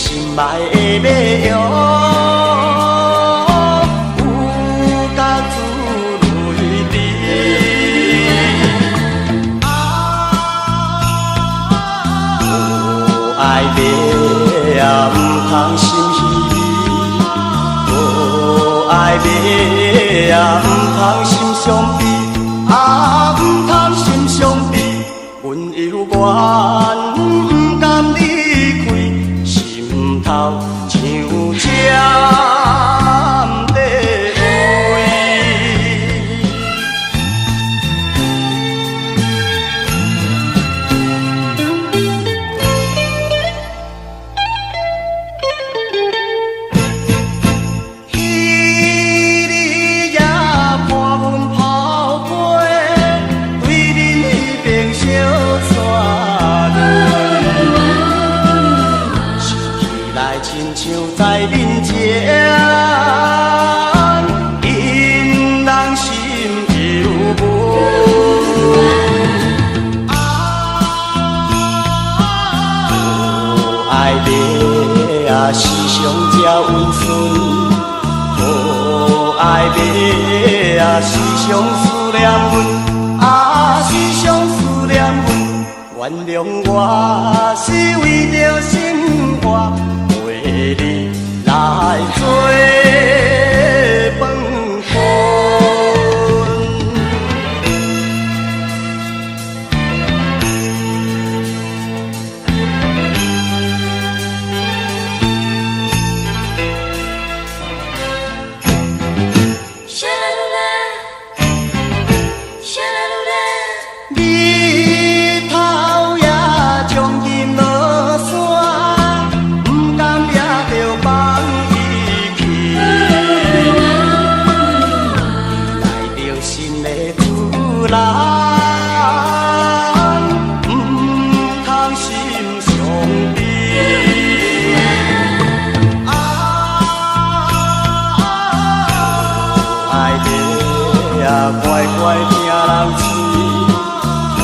心愛的馬羊，有甲珠淚滴。啊，無愛馬啊，毋通心虛，無愛馬啊，毋通心傷悲，啊，毋通心傷悲，阮猶原毋甘離開，心頭像針在位。彼日夜伴阮跑飞，對面彼邊小帶淚，想起來親像在面前，引人心憂悶。啊，無愛馬啊，時常這溫順；無愛馬啊，時常思念阮，啊，時常思念阮。原諒我是為著生活，陪你來做飯糰。沙啦嚕啦，沙啦嚕啦。日頭也將近落山，毋甘也著放伊去。來著新的主人，毋通心傷悲。啊，無愛馬啊，乖乖聽人飼。無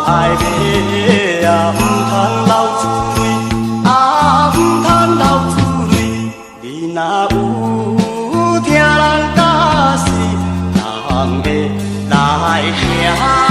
愛馬啊，毋通流珠淚，啊，毋通流珠淚。你若有聽人教示，人會來聽。